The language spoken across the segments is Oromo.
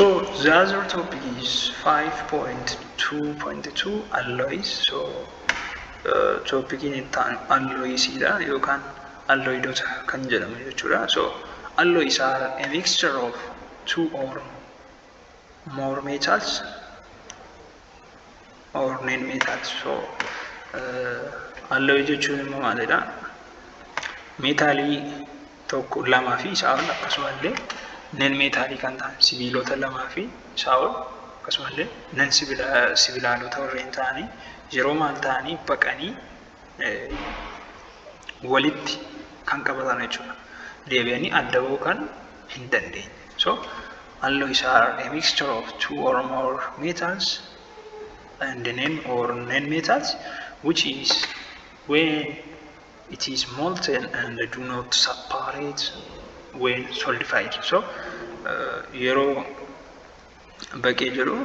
So the other topic is 5.2.2, alloys. So topiciin itti aanu alloysiidha yookaan alloydoota kan jedhamu jechuudha. So alloys are a mixture of two or more metals or non-metals. So alloy jechuun immoo maalidha? Meetaalii tokko, lamaa fi isaa ol, akkasumallee non meetaalii kan ta'an sibiilota lamaa fi isaa ol, akkasumallee non sibiilota warreen ta'anii yeroo maal ta'anii baqanii walitti kan qabatan jechuudha. Deebi'anii adda ba'uu kan hin dandeenye. So alloys are a mixture of two or more metals and non or non-metals, which is when it is molten and do not separate when solidified. So yeroo baqee jedhu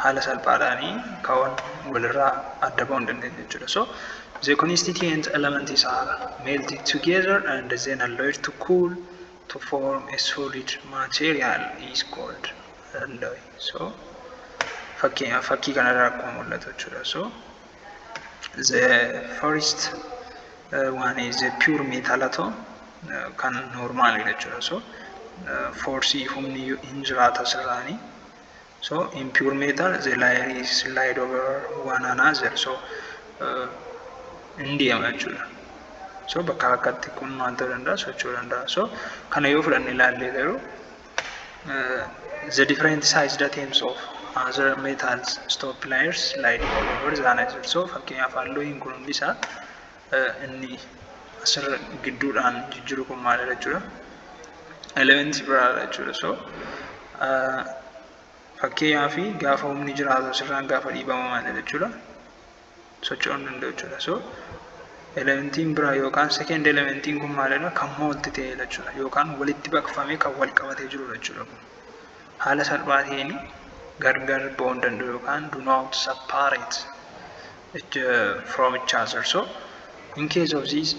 haala salphaadhaan kan walirraa adda ba'uu hin dandeenye jechuudha. So the constituent elements are melted together and then allowed to cool to form a solid material is called alloy. So fakkii kanarraa akkuma mul'atu jechuudha. So the first one is a pure metal atom kan normal jechuudha. So force, humni hin jiraata asirraani. So in pure metal, the layer is slide over one another. So hin deema jechuudha. So bakka bakkatti kun maal ta'uu danda'a? Socho'uu danda'a. So kana yoo fudhanne ilaallee garuu, the different sized atoms of other metals stop layers sliding all over the another. So fakkeenyaaf alloyin kun hundi isaa inni asirra gidduudhaan jijjiiru kun maalidha jechuudha? Elementii biraadha jechuudha. So fakkeenyaaf gaafa humni jiraatu asirraan gaafa dhiibamu maalidha jechuudha? Socho'uu hin danda'u jechuudha. So elementiin biraa yookaan second elementiin kun maalidha? Kan melt ta'edha jechuudha. Yookaan walitti baqfamee kan wal qabatee jirudha jechuudha. Haala salphaa ta'een gargar ba'uu hin danda'u yookaan do not separate it from each other. So in case of this,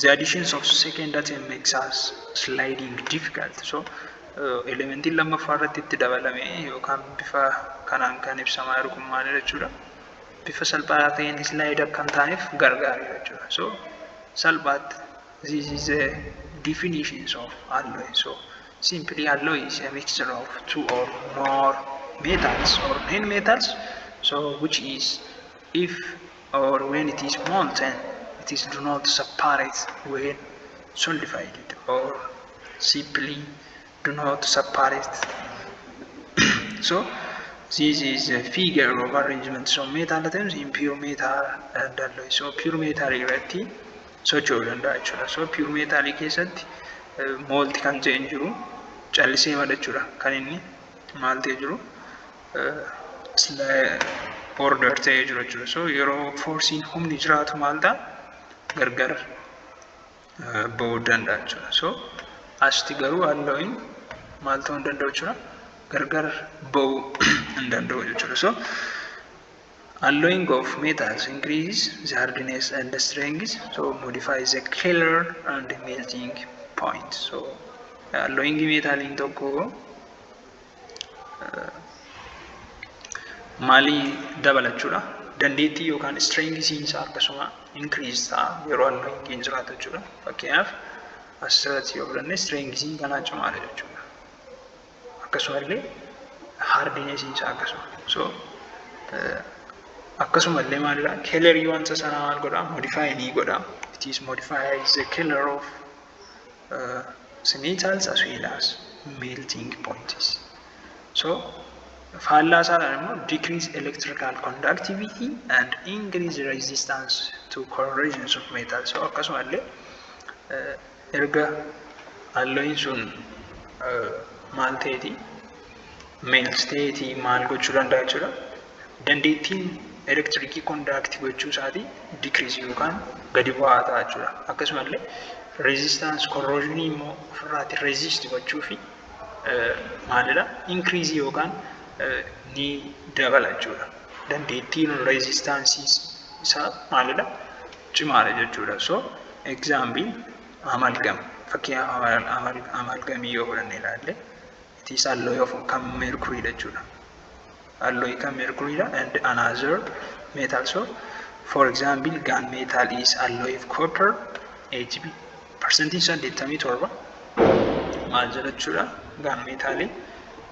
the additions of second atom makes us sliding difficult. So elementiin lammaffaa irratti itti dabalame yookaan bifa kanaan kan ibsamaa jiru kun maalidha jechuudha? Bifa salphaa ta'een slide akka hin taaneef gargaara jechuudha. So salphaatti this is a definitions of alloy. So simply, alloy is a mixture of two or more metals or non-metals, so which is if or when it is molten, it is do not separate when solidified or simply do not separate. So this is a figure of arrangement, so metal atoms in pure metal and alloy. So pure metal irratti socho'uu danda'a jechuudha. So pure metal keessatti melt kan ta'e hin jiru, callisee mala jechuudha. Kan inni maal ta'e jiru, order ta'ee jiru jechuudha. So yeroo forceiin, humni jiraatu maal ta'a? Gargar ba'uu danda'a jechuudha. So asitti garuu alloyin maal ta'uu hin danda'u jechuudha? Gargar ba'uu hin danda'u jechuudha. So alloying of metals increases the hardness and the strength, so modifies the color and the melting point. So alloying metaliin tokko maalii dabalachuudha? Dandeettii yookaan strengthiin isaa akkasuma increase ta'a yeroo alloyingiin jiraatu jechuudha. Fakkeenyaaf asirratti yoo fudhanne strengthiin kanaa cimaadha jechuudha. Akkasumallee hardnessiin isaa akkasuma. So akkasumallee maalidha? Colorii wanta sanaa maal godhaa? Modify ni godha. It is modifies the color of the metals as well as melting points. So faallaa isaadhaan immoo decrease electrical conductivity and increase resistance to corrosions of metal. So akkasumallee erga alloyin sun maal ta'eeti, melt ta'eeti, maal gochuu danda'a jechuudha? Dandeettiin elektirikii conduct gochuu isaatii decrease yookaan gadi bu'aa ta'a jechuudha. Akkasumallee resistance corrosionii immoo ofirraati resist gochuu fi maalidha? Increase yookaan ni dabala jechuudha. Dandeettiin resistance isaa maalidha? Cimaadha jechuudha. So example, amalgam. Fakkeenyaaf, amalgamii yoo fudhanne ilaalle, it is alloy of kan mercury jechuudha. Alloy kan mercury dha and another metal. So for example, gun metal is alloy of copper 80 percentiin 87 maal jedha jechuudha? Gun metalii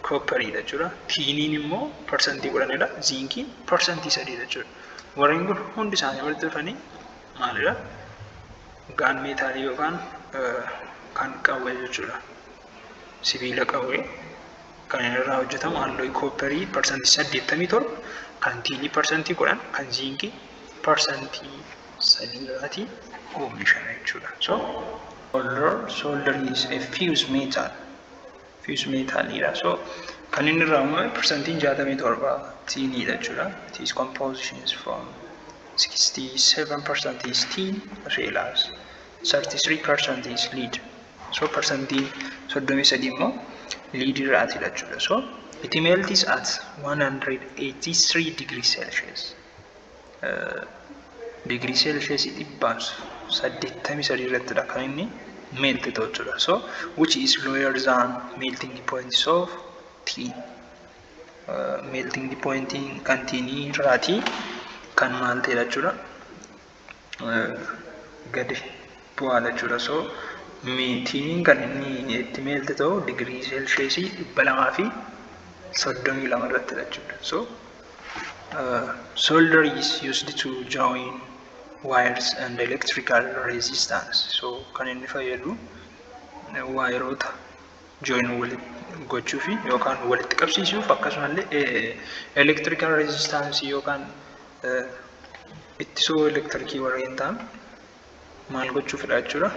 copperiidha jechuudha. Tiniin immoo 10%dha. Zinciin 3% jechuudha. Warreen kun hundi isaanii walitti dhufanii maalidha? Gun metalii yookaan kan qawwee jechuudha. Sibiila qawwee kan inni irraa hojjetamu alloy copperii 87%, kan tinii 10%, kan zincii 3% irraatii oomishama jechuudha. So solder is a fuse metal. Fuse metalidha. So kan inni irraa uumame 67% tiniidha jechuudha. It is compositions from 67% is tin as well as 33% is lead. So 33% immoo lead irraatidha jechuudha. So it melts at 183 degrees Celsius. Degree Celsius 183 irrattidha kan inni melt ta'u jechuudha. So which is lower than melting points of tin. Melting point kan tinii irraatii kan maal ta'edha jechuudha? Gadi bu'aadha jechuudha. So tiniin kan inni itti melt ta'u digirii seelsheesii 232 irrattidha jechuudha. So solder is used to join wires and electrical resistance. So kan inni fayyadu wireoota join walitti gochuu fi yookaan walitti qabsiisuuf, akkasumallee electrical resistance yookaan ittisoo elektirikii warreen ta'an maal gochuufidha jechuudha?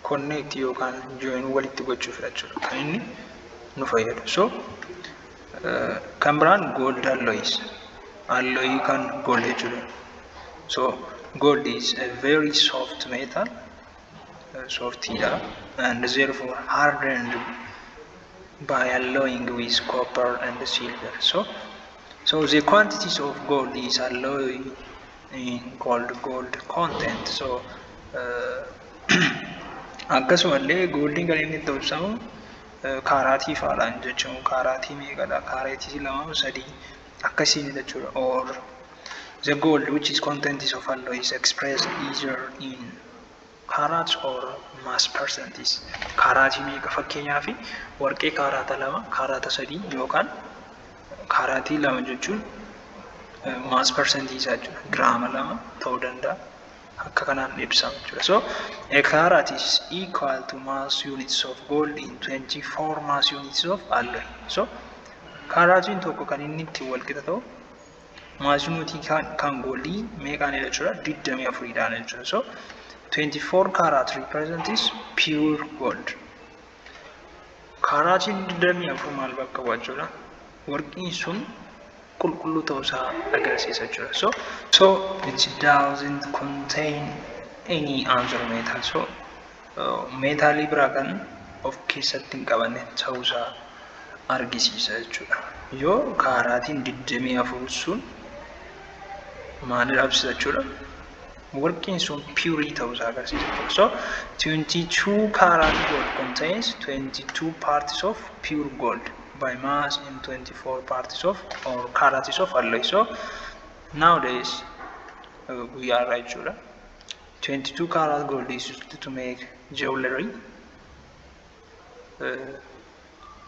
Connect yookaan join walitti gochuufidha jechuudha kan inni nu fayyadu. So kan biraan gold alloys, alloy kan gold jechuudha. So gold is a very soft metal, softidha, and therefore hardened by alloying with copper and silver. So the quantities of gold is alloy in gold gold content. So akkasumallee goldiin kan inni itti ibsamu caratii fa'aadhaan jechuun caratii meeqadha? Caratii lama, sadii akkasiin jechuudha. Or the gold which is content is of alloy is expressed either in carats or mass percentage. Caratii meeqa? Fakkeenyaa fi warqee carata 2, carata 3 yookaan caratii 2 jechuun mass percentage isaa jechuudha. Giraama 2 ta'uu danda'a. Akka kanaan ibsama jechuudha. So a carat is equal to mass units of gold in 24 mass units of alloy. So caratiin tokko kan inni ittiin wal qixa ta'u mass unitii kan goldii meeqaanidha jechuudha? 24dhaan jechuudha. So 24 carat represents pure gold. Caratiin 24 maal bakka bu'a jechuudha? Warqiin sun qulqulluu ta'uusaa agarsiisa jechuudha. So it doesn't contain any other metal. So metalii biraa kan of keessatti hin qabanne ta'uusaa argisiisa jechuudha. Yoo caratiin 24 sun maal ibsa jechuudha? Warqiin sun pureii ta'uusaa agarsiisa jechuudha. So 22 karat gold contains 22 parts of pure gold by mass in 24 parts of or carats of alloy. So nowadays, guyyaa irraa jechuudha, 22 karat gold is used to make jewelry.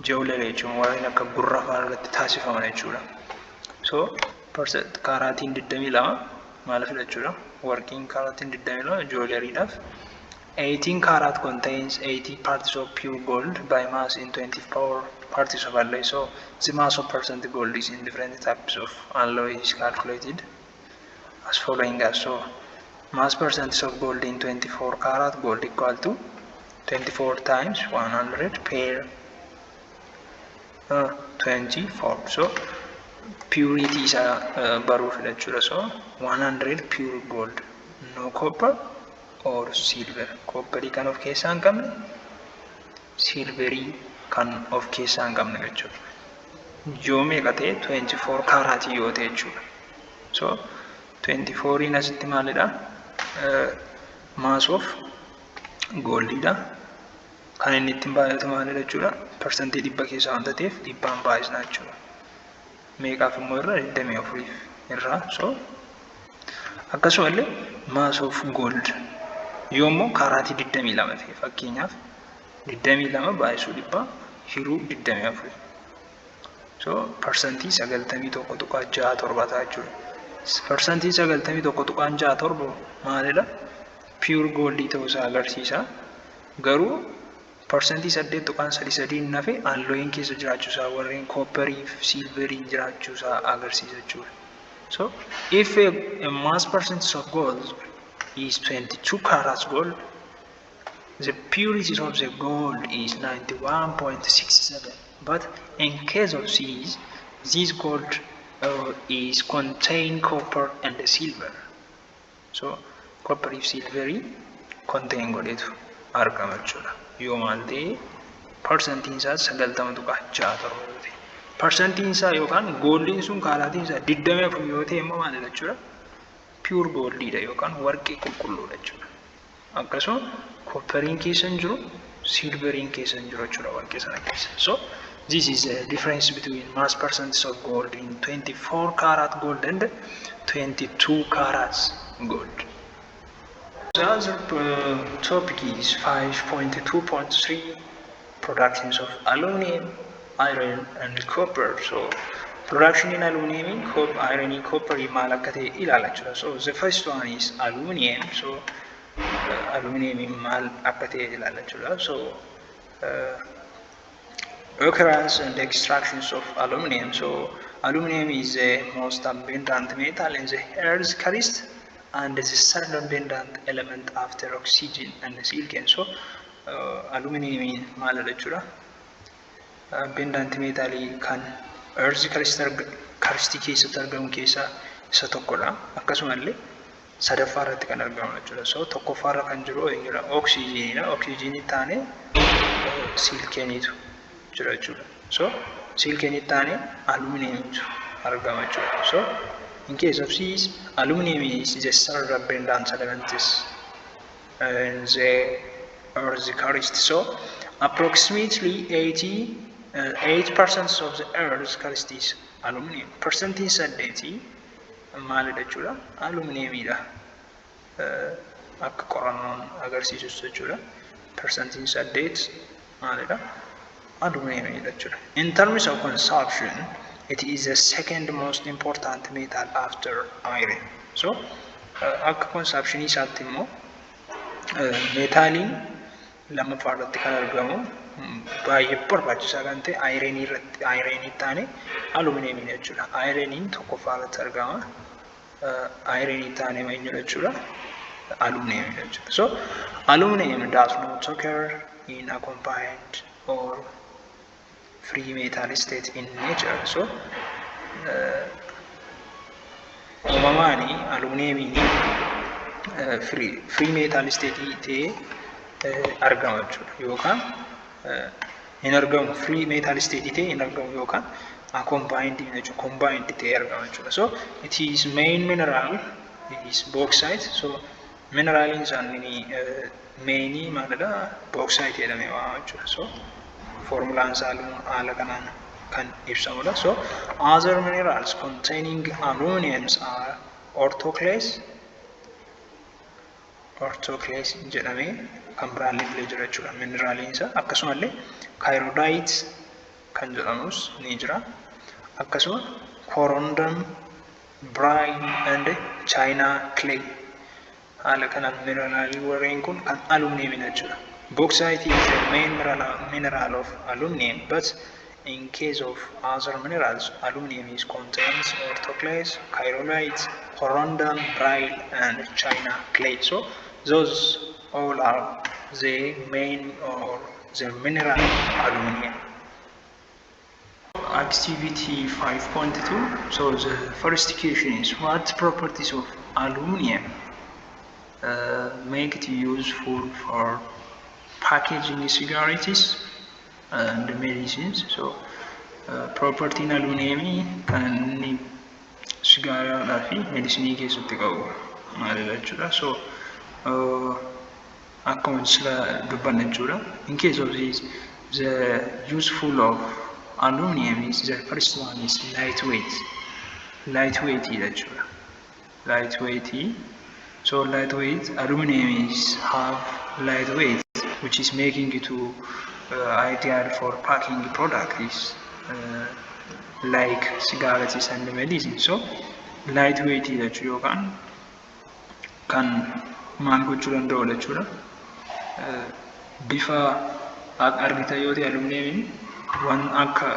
Jewelry jechuun warreen akka gurra fa'aa irratti taasifaman jechuudha. So caratiin 22 maal jechuudha? Warqiin caratiin 22 jewelryidhaaf. 18 karat contains 80 parts of pure gold by mass in 24 parts of alloy. So the mass of percent gold is in different types of alloy is calculated as following as so mass percent of gold in 24 karat gold equal to 24 times 100 per 24. So purity isaa baruuf jechuudha. So 100 pure gold, no copper or silver. Copperii kan of keessaa hin qabne, silverii kan of keessaa hin qabne jechuudha. Yoo meeqa ta'e? 24 caratii yoo ta'e jechuudha. So 24 asitti maalidha? Mass of goldiidha. Kan inni ittiin baay'atu maalidha jechuudha? Parsantii 100 keessaa wanta ta'eef 100n baay'isna jechuudha. Meeqaaf immoo irra? 24f irraa. So akkasumallee mass of gold yoo immoo kaaraatii 22 ta'e, fakkeenyaaf 22 baay'isuu 100 hiruu 24. So 91.67% ta'a jechuudha. 91.67% maalidha? Pure goldii ta'uusaa agarsiisa. Garuu 8.33% nafe alloyin keessa jiraachuusaa, warreen copperii fi silveriin jiraachuusaa agarsiisa jechuudha. So if a mass percentage of gold is 22 carats gold, the purity of the gold is 91.67. But in case of Cs, this gold is contain copper and silver. So copper fi silverii contain godhetu argama jechuudha. Yoo maal ta'e? Parsantiin isaa 90.67 yoo ta'e. Parsantiin isaa yookaan goldiin sun kaaraatiin isaa 24 yoo ta'e immoo maalidha jechuudha? Pure goldiidha yookaan warqee qulqulluudha jechuudha. Akkasuma copperiin keessa hin jiru, silveriin keessa hin jiru jechuudha warqee sana keessa. So this is the difference between mass percentage of gold in 24 karat gold and 22 carats gold. The other topic is 5.2.3, productions of aluminum, iron and copper. So production in aluminum, iron and copper maal akka ta'e ilaala jechuudha. So the first one is aluminum. So aluminum maal akka ta'e ilaala jechuudha. So occurrence and extractions of aluminum. So aluminum is the most abundant metal in the earth's crust and the third abundant element after oxygen and silicon. So aluminum maalidha jechuudha? Abundant metalii kan earth crust keessatti argamu keessaa isa tokkodha. Akkasumallee sadaffaa irratti kan argamu jechuudha. So tokkoffaa irra kan jiru eenyudha? Oksijiiniidha. Oksijiinii taanee siliconiitu jira jechuudha. So siliconii taanee aluminiyamiitu argama jechuudha. So in case of these, aluminum is the third abundant element in the earth's crust. So approximately 88% of the earth's crust is aluminum. 8% maalidha jechuudha? Aluminiyamiidha. Akka qorannoon agarsiisus jechuudha. 8% maalidha? Aluminiyamiidha jechuudha. In terms of consumption, it is the second most important metal after iron. So akka consumption isaatti immoo metaliin lammaffaa irratti kan argamu, baay'ee barbaachisaa kan ta'e ironii irratti, ironii taane aluminiyamiidha jechuudha. Ironiin tokkoffaa irratti argama. Ironii taane eenyudha jechuudha? Aluminiyamiidha jechuudha. So aluminum does not occur in a combined or free metal state in nature. So uumamaani aluminiyamiin free metal state ta'ee argama jechuudha. Yookaan hin argamu, free metal state ta'ee hin argamu yookaan combined jechuudha. Combined ta'ee argama jechuudha. So it is main mineral is bauxite. So mineraliin isaanii mainii maalidha? Bauxite jedhamee waamama jechuudha. So formulaan isaa haala kanaan kan ibsamudha. So other minerals containing aluminums are orthoclase, orthoclase jedhamee kan biraallee illee jira jechuudha. Mineraliin isaa akkasumallee gyroidite kan jedhamus ni jira. Akkasuma corundum, beryl and china clay, haala kanaan mineraalii warreen kun kan aluminiyamidha jechuudha. Bauxite is the main mineral of aluminum, but in case of other minerals, aluminum is contains orthoclase, gyroidite, corundum, beryl, and china clay. So those all are the main or the mineral aluminum. Activity 5.2. So the first question is, what properties of aluminum make it useful for packaging cigarettes and medicines? So propertiin aluminiyamii kan inni sigaaraadhaa fi medicinii keessatti qabu maalidha jechuudha. So Akkuma sila dubbanne jechuudha. In case of this, the useful of aluminum is, the first one is lightweight. Lightweight jechuudha. Lightweight. So lightweight aluminum is have lightweight, which is making it to ideal for packing products like cigarettes and medicine. So lightweight jechuudha yookaan kan maal gochuu danda'u jechuudha. Bifa argitan yoo ta'e, aluminum waan akka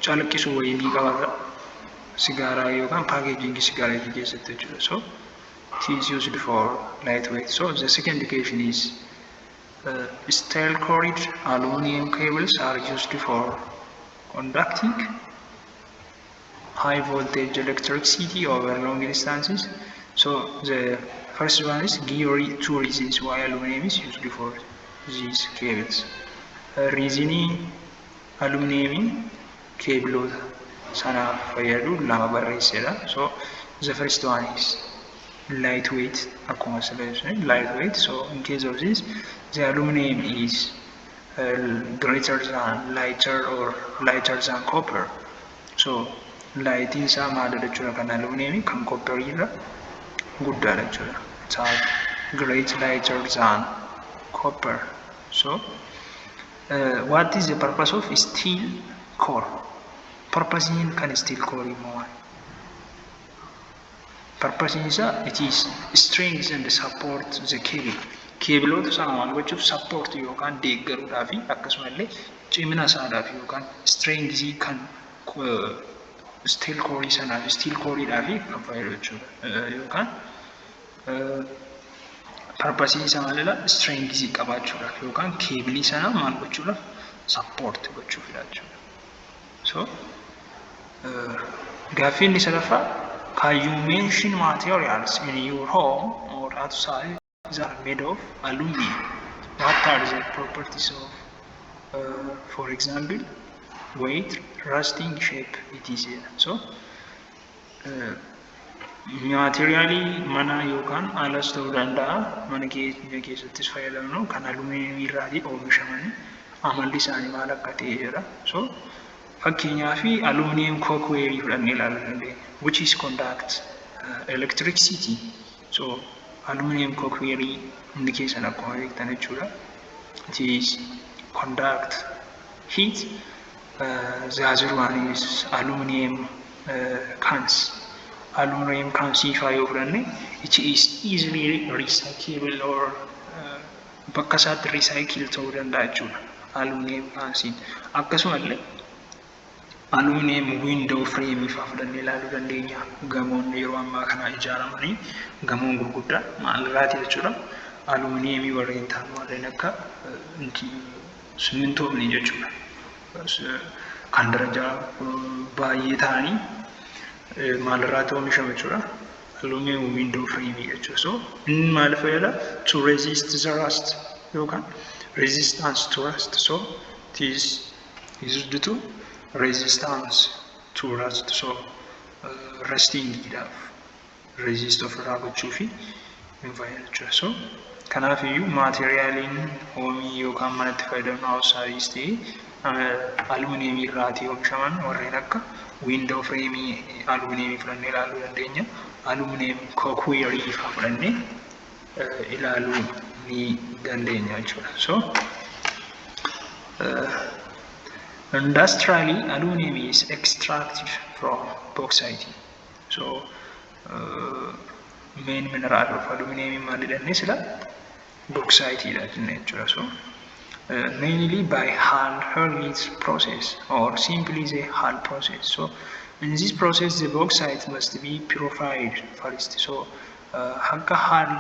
calaqqisu wayii ni qabata. Sigaaraa yookaan packaging sigaareetii keessatti jechuudha. So it is used for lightweight. So the second indication is steel cored aluminum cables are used for conducting high voltage electricity over long distances. So the first one is give two reasons why aluminum is used for these cables. Reasonii aluminum keebiloota sanaaf fayyadu lama barreessedha. So the first one is lightweight, akkuma sila ibsine lightweight. So in case of this, the aluminum is greater than, lighter or lighter than copper. So lightiin isaa maalidha jechuudha? Kan aluminum kan copper irra guddaadha jechuudha. It's have great lighter than copper. So what is the purpose of steel core? Purpose kan steel core immoo maal? Purpose isaa, it is strength and support the cable. Keebiloota sana maal gochuuf? Support yookaan deeggaruudhaaf, akkasumallee cimina isaadhaaf yookaan strength kan steel core sanaaf, steel coreedhaaf kan fayyadu jechuudha. Yookaan purpose isaa maalidha? Strength qabaachuudhaaf yookaan keebilii sana maal gochuudhaaf? Support gochuufidha jechuudha. So gaaffii inni sadaffaa, can you mention materials in your home or outside that are made of aluminum? What are the properties of, for example, weight, rusting, shape, etc.? So materialii mana yookaan alas ta'uu danda'a, mana keenya keessattis fayyadamnu kan aluminum irraatii oomishamanii amalli isaanii maal akka ta'e jedha. So fakkeenyaaf aluminum cookware fudhannee ilaaluu dandeenya, which is conduct electricity. So aluminum cookware hundi keessan akkuma beektan jechuudha. It is conduct heat. The other one is aluminum cans. Aluminum cans faa yoo fudhanne, it is easily recyclable or bakka isaatti recycle ta'uu danda'a jechuudha. Aluminum cansiin akkasumallee aluminum window frame faa fudhannee ilaaluu dandeenya. Gamoon yeroo ammaa kana ijaaramanii, gamoon gurguddaa maalirraati jechuudha? Aluminumii warreen ta'an, warreen akka simmintoomni jechuudha. Kan darajaa baay'ee ta'anii maalirraati oomishamu jechuudha? Aluminum window frame jechuudha. So inni maal fayyada? To resist the rust yookaan resistance to rust. So it is used to resistance to rust. So rustingiidhaaf resist ofirraa gochuu fi hin fayyadu jechuudha. So kanaaf iyyuu materialiin homeii yookaan manatti fayyadamnu, outsideis ta'e, aluminumii irraatii oomishaman warreen akka window frameii aluminumii fudhannee ilaaluu dandeenya. Aluminum cookware fa'aa fudhannee ilaaluu ni dandeenya jechuudha. So industrially, aluminum is extracted from bauxite. So main mineral of aluminum maal jedhannee sila? Bauxite dha jenne jechuudha. So mainly by Hall-Héroult process or simply the Hall process. So in this process, the bauxite must be purified first. So akka Hall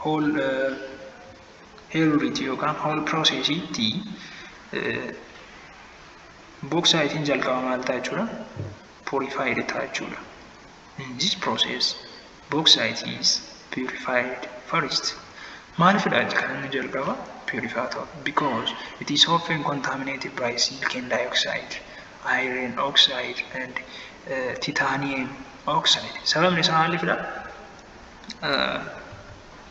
Hall Héroult yookaan Hall processitti bauxiteiin jalqaba maal ta'a jechuudha? Purified ta'a jechuudha. In this process, bauxite is purified first. Maaliifidha kan inni jalqaba purify ta'u? Because it is often contaminated by silicon dioxide, iron oxide and titanium oxide. Sababni isaa maaliifidha?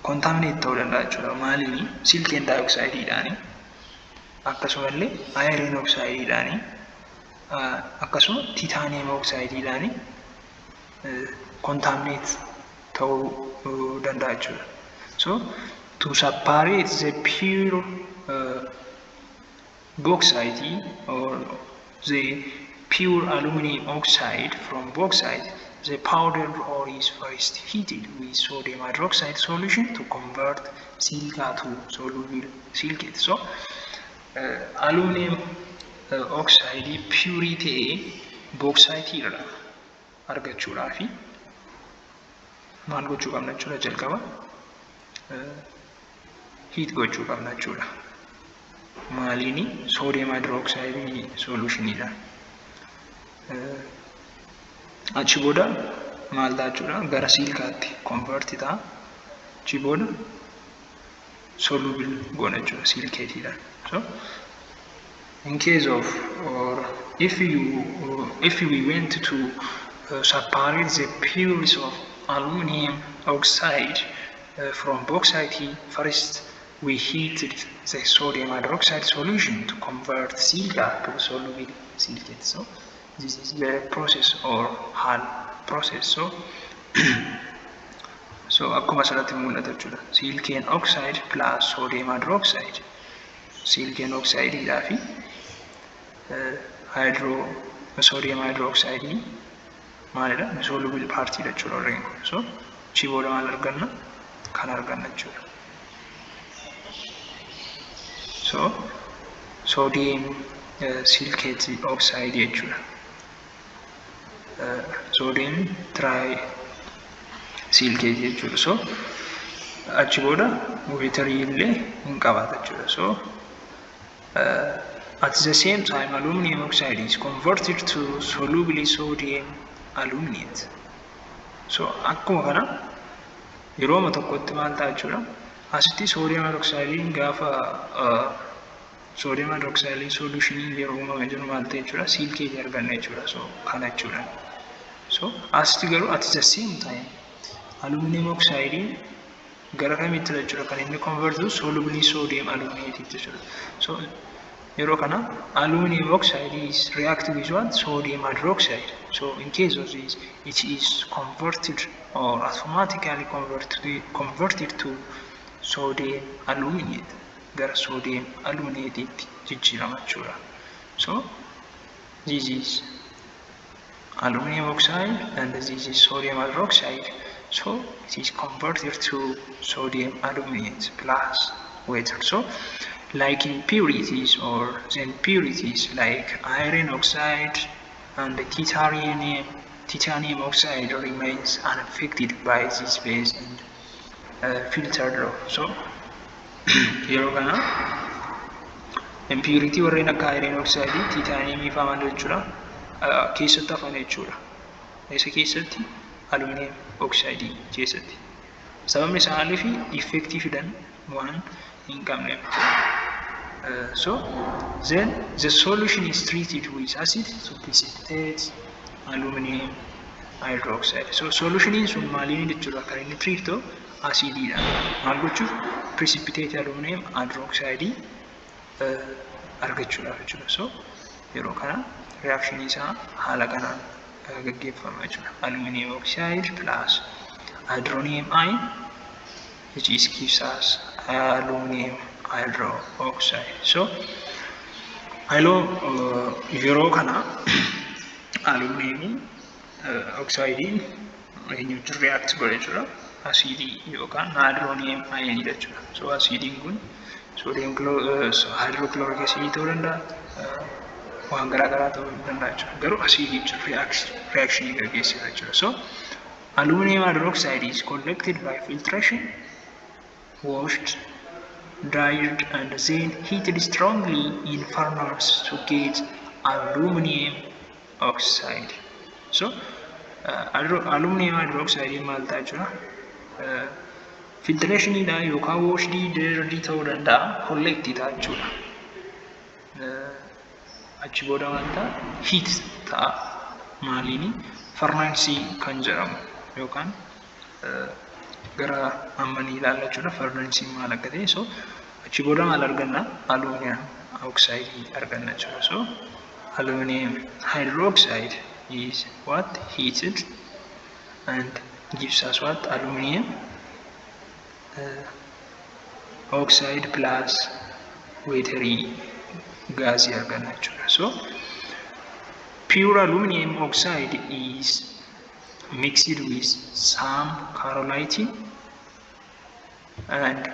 Contaminate ta'uu danda'a jechuudha. Maaliini? Silicon dioxideidhaani, akkasumallee iron oxideidhaani, akkasuma titanium oxideidhaani contaminate ta'uu danda'a jechuudha. So to separate the pure bauxite or the pure aluminum oxide from bauxite, the powdered ore is first heated with sodium hydroxide solution to convert silica to soluble silicate. So, aluminum oxide pure ta'e bauxite irraa argachuudhaafi maal gochuu qabna jechuudha? Jalqaba heat gochuu qabna jechuudha. Maaliini? Sodium hydroxide solutioniidhaan. Achi booda maal ta'a jechuudha? Gara silicaatti convert ta'a. Achi booda soluble goona jechuudha silicateiidhaan. So in case of or if we went to separate the pures of aluminum oxide from bauxite, first we heated the sodium hydroxide solution to convert silica to soluble silicate. So this is the process or Hall process. So akkuma asirratti mul'atu jechuudha. Silicon oxide plus sodium hydroxide. Silicon oxide fi sodium hydroxide maalidha? Soluble partii jechuudha warreen kun. So achii booda maal arganna? Kan arganna jechuudha. So sodium silicate oxide jechuudha. Sodium tri silicate jechuudha. So achi booda waterii illee hin qabaata jechuudha. So at the same time, aluminum oxide is converted to soluble sodium aluminate. So akkuma kana yerooma tokkotti maal ta'a jechuudha? Asitti sodium hydroxide gaafa sodium hydroxide solution yeroo uumame jiru maal ta'e jechuudha? Silicate arganna jechuudha. So kana jechuudha. So asitti garuu at the same time aluminum oxide gara kamitti jechuudha kan inni convert? Soluble sodium aluminate jechuudha. So yeroo kana aluminum oxide is react with what? Sodium hydroxide. So in case of this, it is converted or automatically converted to sodium aluminate. Gara sodium aluminate jijjiirama jechuudha. So this is aluminum oxide and this is sodium hydroxide. So it is converted to sodium aluminate plus water. So like impurities or the impurities like iron oxide and titanium oxide remains unaffected by this base and filtered off. So yeroo kana impurity warreen akka iron oxide, titanium faa maal jechuudha keessatti hafan jechuudha. Isa keessatti? Aluminum oxide keessatti. Sababni isaa maaliif effectii fidan waan hin qabneef. So then the solution is treated with acid to precipitate aluminum hydroxide. So solutioniin sun maaliin jechuudha kan inni treat ta'u? Asiidiidhaan. Maal gochuuf? Precipitate aluminum hydroxide argachuudhaaf jechuudha. So yeroo kana reaction isaa haala kanaan gaggeeffama jechuudha. Aluminum oxide plus hydronium ion, which is gives us aluminum hydroxide. So yeroo kana aluminum oxidein eenyutti react godhe jechuudha? Asiidii yookaan hydronium ion jechuudha. So asiidiin kun sodium hydrochloric acid ta'uu danda'a, waan garaa garaa ta'uu danda'a jechuudha. Garuu asiidii reaction gaggeessisa jechuudha. So aluminum hydroxide is collected by filtration, washed, dried and then heated strongly in furnace to get aluminum oxide. So aluminum hydroxide maal ta'a jechuudha? Filtrationiidhaan yookaan washed, dried ta'uu danda'a, collect ta'a jechuudha. Achi booda maal ta'a? Heat ta'a. Maaliini? Furnace kan jedhamu yookaan Gara amma ni ilaalla jechuudha. Furnaceiin maal akka ta'e. So achi booda maal arganna? Aluminum oxide arganna jechuudha. So aluminum hydroxide is what heated and gives us what? Aluminum oxide plus watery gaasii arganna jechuudha. So pure aluminum oxide is mixed with some cryolite and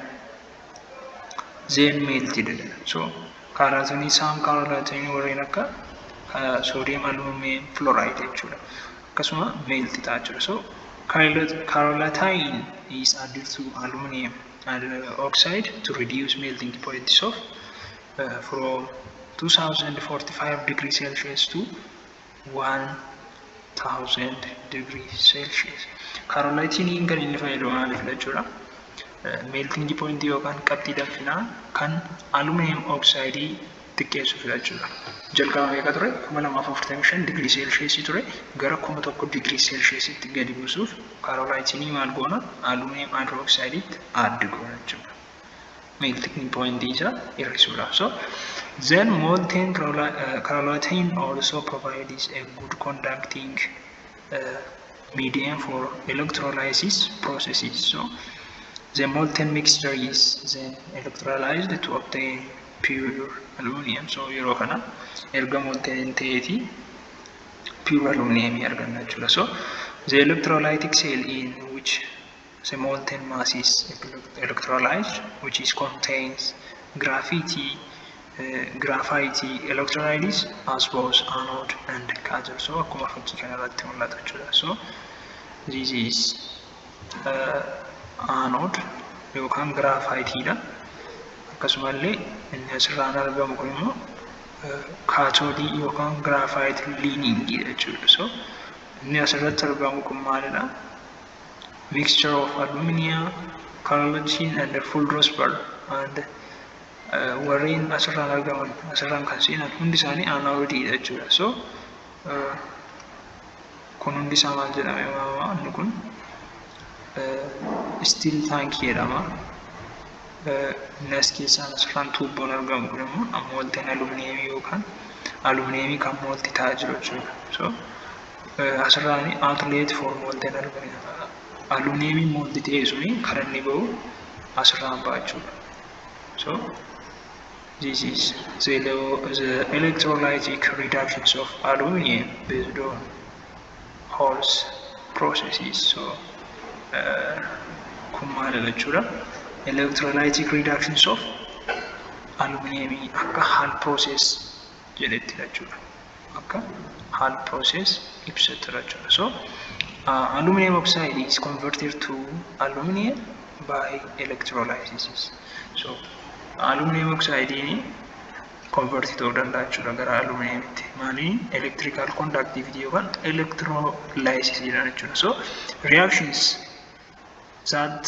then melted. So cryolite, some cryolite warreen akka sodium aluminum fluoride jechuudha. Akkasuma melt ta'a jechuudha. So cryolite is added to aluminum oxide to reduce melting points of from 2045 degrees Celsius to 1000 degrees Celsius. Cryoliteiin kan inni fayyadu maaliif jechuudha? Melting point yookaan qabxii danfinaa kan aluminum oxide xiqqeessuuf jechuudha. Jalqaba meeqa ture? 2045 digirii seelsheesii ture. Gara 1000 digirii seelsheesitti gadi buusuuf cryoliteii maal goona? Aluminum hydroxideitti add goona jechuudha. Melting point isaa hir'isuudhaaf. So then molten cryolite also provides a good conducting medium for electrolysis processes. So the molten mixture is then electrolyzed to obtain pure aluminum. So yeroo kana erga molten ta'eeti pure aluminum arganna jechuudha. So the electrolytic cell in which the molten mass is electrolyzed, which is contains graphite electrolytes as both anode and cathode. So akkuma fakkii kanarratti mul'atu jechuudha. So this is anode yookaan graphiteidha. Akkasumallee inni asirraan argamu kun immoo kaatoodii yookaan graphite liningidha jechuudha. So inni asirratti argamu kun maalidha? Mixture of aluminium, cryolite and fluorspar and warreen asirraan argaman, asirraan kan seenan hundi isaanii anoodiidha jechuudha. So kun hundi isaa maal jedhame waamama? Inni kun steel tankii jedhama. Inni as keessaan asirraan tuubboon argamu kun immoo molten aluminiyemii yookaan aluminiyemii kan melt ta'aa jiru jechuudha. So asirraan outlet for molten aluminum, aluminiyemii melt ta'e suni kan inni bahu asirraan ba'a jechuudha. So this is the electrolytic reductions of aluminum based on Hall's processes. So kun maalidha jechuudha? Electrolytic reductions of aluminum akka Hall process jedhetti jechuudha. Akka Hall process ibsatti jechuudha. So aluminum oxide is converted to aluminum by electrolysis. So aluminum oxide convert ta'uu danda'a jechuudha gara aluminiyemitti. Maaliin? Electrical conductivity yookaan electrolysis jedhan jechuudha. So reactions that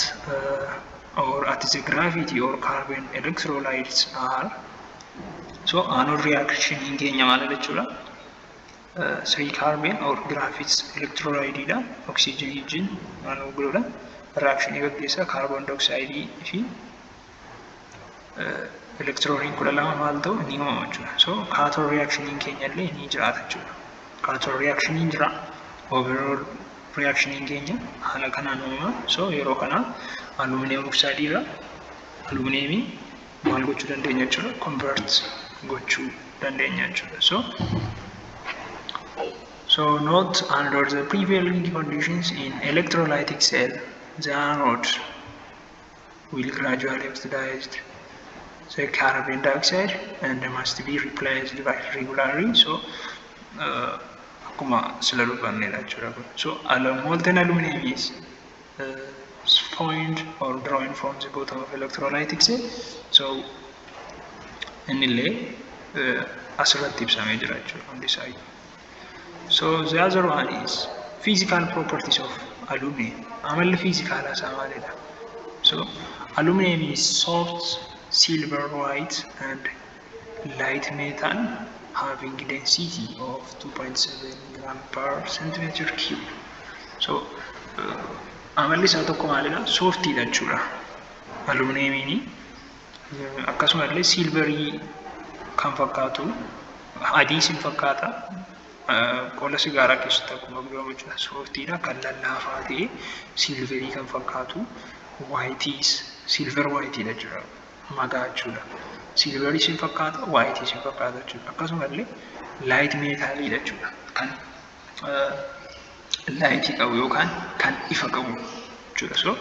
or at the graphite or carbon electrolytes are, so anode reaction keenya maal jechuudha? Three carbon or graphite electrolyte dha. Oxygen wajjin maal godhuudha? Reaction gaggeessa. Carbon dioxide fi elektirooniin 12 maal ta'u ni uumama jechuudha. So cathode reactioniin keenya illee ni jiraata jechuudha. Cathode reactioniin jira. Overall reactioniin keenya haala kanaan uumama. So yeroo kana aluminum oxide irraa aluminiyemii maal gochuu dandeenya jechuudha? Convert gochuu dandeenya jechuudha. So note, under the prevailing conditions in electrolytic cell, the anode will gradually oxidize the carbon dioxide and must be replaced by regularly. So akkuma sila dubbannedha jechuudha kun. So molten aluminum is point or drawing from the bottom of electrolytic cell. So innillee asirratti ibsamee jira jechuudha hundi isaa. So the other one is physical properties of aluminum. Amalli fiizikaalaa isaa maalidha? So aluminum is soft, silver white and light metal having density of 2.7 gram per centimeter cube. So Amalli isaa tokko maalidha? Softiidha jechuudha. Alumineemiin akkasumallee silverii kan fakkaatu, adiis hin fakkaata. Qola sigaaraa keessatti akkuma argamu jechuudha. Softiidha, kan lallaafaa ta'e, silverii kan fakkaatu, whiteiis, silver whiteiidha jechuudha. Magaa jechuudha. Silveriis hin fakkaata, whiteiis hin fakkaata jechuudha. Akkasumallee light metaliidha jechuudha. Kan lightii qabu yookaan kan ifa qabu jechuudha. So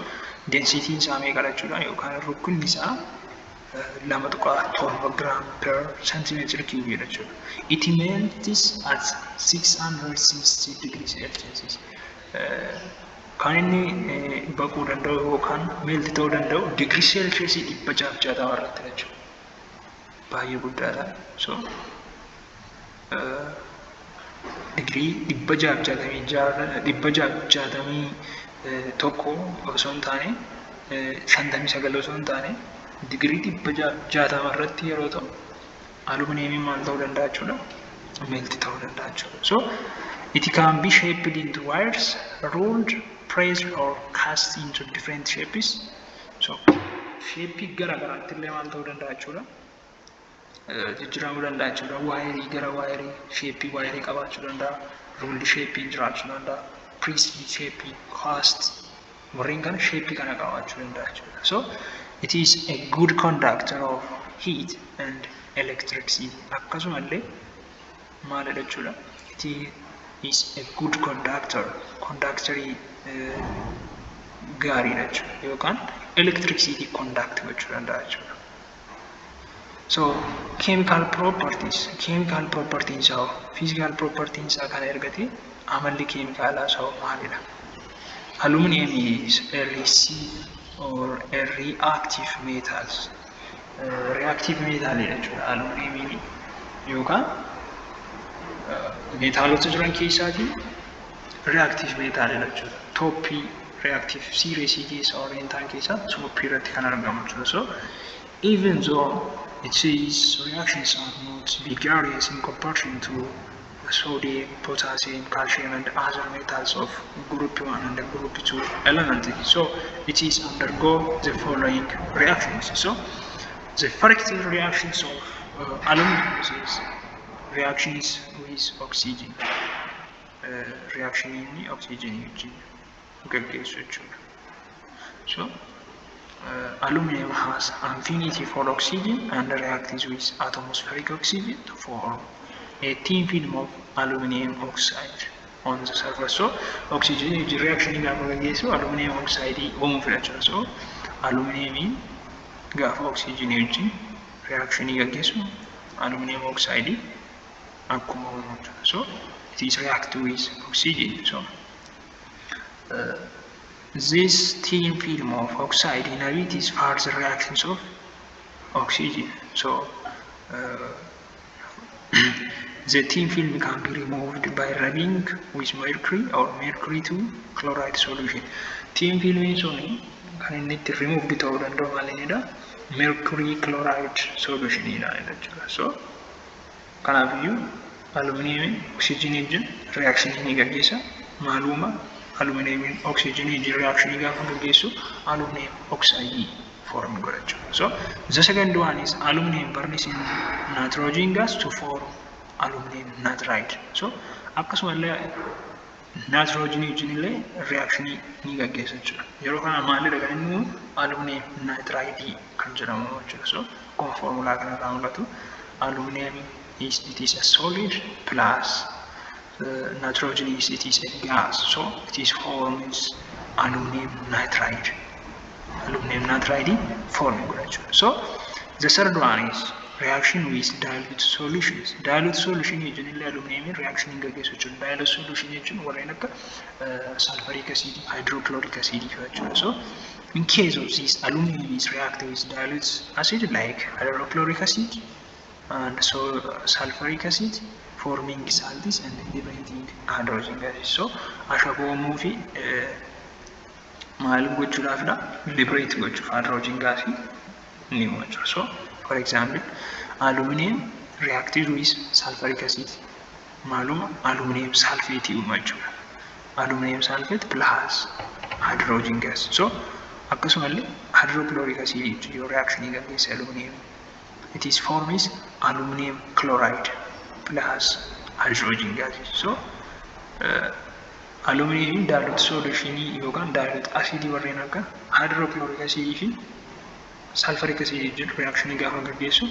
densityn isaa meeqadha jechuudha yookaan rukkinni isaa 2.7 gram per centimeter cubeiidha jechuudha. It melts at 660 degrees Celsius. Kan inni baquu danda'u yookaan melt ta'uu danda'u digirii Celsiusii 660 irratti jechuudha. Baay'ee guddaadha. So digirii 666, 661 osoo hin taane, 59 osoo hin taane, digirii 660 irratti yeroo ta'u alumineemiin maal ta'uu danda'a jechuudha? Melt ta'uu danda'a jechuudha. So it can be shaped into wires, rolled, pressed or cast into different shapes. So shapeii gara garaatti illee maal ta'uu danda'a jechuudha? Jijjiiramuu danda'a jechuudha. Wireii gara wireii, shapeii wireii qabaachuu danda'a. Rolled shapeiin jiraachuu danda'a. Pressed shapeii, cast, warreen kana shapeii kana qabaachuu danda'a jechuudha. So it is a good conductor of heat and electricity. Akkasumallee maalidha jechuudha? It is a good conductor. Conductorii gaariidha jechuudha. Yookaan electricity conduct gochuu danda'a jechuudha. So chemical properties, chemical properties isaa, physical properties isaa kana ergate, amalli keemikaalaa isaa maalidha? Aluminum is a receive or a reactive metals. Reactive metal jechuudha aluminum yookaan meetaalota jiran keessaatii reactive metal jechuudha. Topii reactive series keessa warreen ta'an keessaa topii irratti kan argamu jechuudha. So even though its reactions are not vigorous in comparison to sodium, potassium, calcium and other metals of group 1 and group 2 elements. So it is undergo the following reactions. So the first reactions of aluminum is reactions with oxygen. Reaction inni oxygen wajjin gaggeessu jechuudha. So aluminum has affinity for oxygen and reacts with atmospheric oxygen to form a thin film of aluminum oxide on the surface. So oxygen reaction gaafa gaggeessu aluminum oxide uumuuf jechuudha. So aluminum gaafa oxygen wajjin reaction gaggeessu aluminum oxide akkuma uumu jechuudha. So it is react with oxygen. So this thin film of oxide inhibits further reactions of oxygen. So the thin film can be removed by rubbing with mercury or mercury to chloride solution. Thin film suni kan inni itti removed ta'uu danda'u maalinidha? Mercury chloride solution jechuudha. So kanaafiyyuu aluminiyemiin oksijiinii wajjin reactionii ni gaggeessa. Maaluma aluminiyemiin oksijiinii wajjin reactionii gaafa gaggeessu aluminiyem oxide form godha jechuudha. So the second one is aluminum burns in nitrogen gas to form aluminum nitride. So akkasumallee nitrogenii wajjin illee reactionii ni gaggeessa jechuudha. Yeroo kana maalidha kan inni uumu? Aluminum nitride kan jedhamu jechuudha. So akkuma foormulaa kanarraa mul'atu, aluminum is, it is a solid, plus nitrogen is, it is a gas. So it is forms aluminum nitride. Aluminum nitride form godha jechuudha. So the third one is reaction with dilute solutions. Dilute solution jechuun illee aluminum reaction gaggeessu jechuudha. Dilute solution jechuun warreen akka sulfuric acid, hydrochloric acid jechuudha. So in case of this, aluminum is reactive with dilute acid like hydrochloric acid and so sulfuric acid, forming salts and liberating hydrogen gases. So ashaboo uumuu fi maal gochuudhaafidha? Liberate gochuuf hydrogen gasii ni uuma jechuudha. So for example, aluminum reacted with sulfuric acid maaluma? Aluminum sulfate uuma jechuudha. Aluminum sulfate plus hydrogen gas. So akkasumallee hydrochloric acid yoo reaction gaggeesse aluminum, it is forms aluminum chloride plus hydrogen gas. So aluminum dilute solution yookaan dilute acidii warreen akka hydrochloric acid fi sulfuric acid wajjin reaction gaafa gaggeessu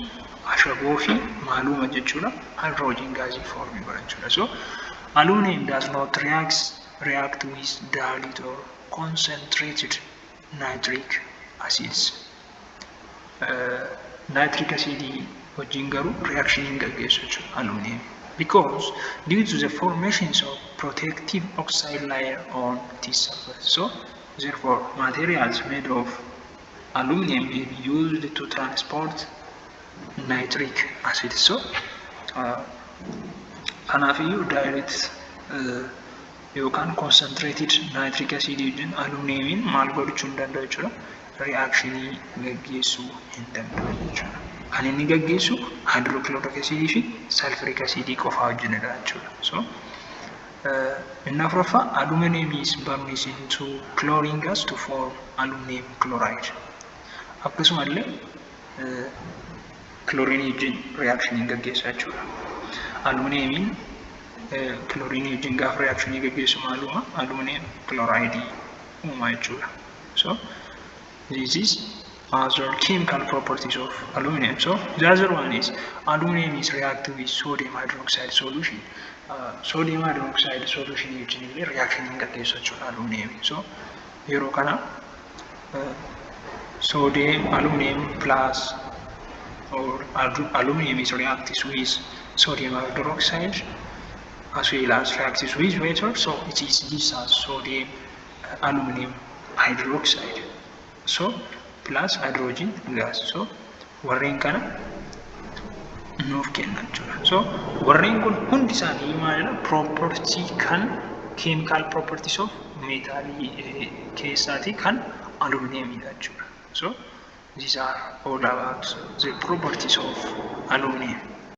ashaboo fi maaluma jechuudha, hydrogen gasii form godha jechuudha. So aluminum does not react with dilute or concentrated nitric acids. Nitric acid wajjin garuu reaction hin gaggeessu jechuudha aluminum. Because due to the formations of protective oxide layer on its surface. So therefore, materials made of aluminum may be used to transport nitric acid. So kanaafiyyuu dilute yookaan concentrated nitric acid wajjin aluminum maal gochuu hin danda'u jechuudha. Reactionii gaggeessuu hin danda'u jechuudha. Kan inni gaggeessu hydrochloric acid fi sulfuric acid qofaa wajjinidha jechuudha. So inni afuraffaa, aluminum is burns into chlorine gas to form aluminum chloride. Akkasumallee chlorine wajjin reactionii gaggeessa jechuudha. Aluminum chlorine wajjin gaafa reactionii gaggeessu maaluma aluminum chloride uuma jechuudha. So this is other chemical properties of aluminum. So the other one is aluminum is reactive with sodium hydroxide solution. Sodium hydroxide solution wajjin illee reaction hin gaggeessu jechuudha aluminum. So yeroo kana sodium aluminum plus or aluminum is reactive with sodium hydroxide as well as reacts with water, so it is gives us sodium aluminum hydroxide, so plus hydrogen gas. So warreen kana nuuf kenna jechuudha. So warreen kun hundi isaanii maalidha? Property kan chemical properties of metalii keessaati kan aluminumidha jechuudha. So these are all about the properties of aluminum.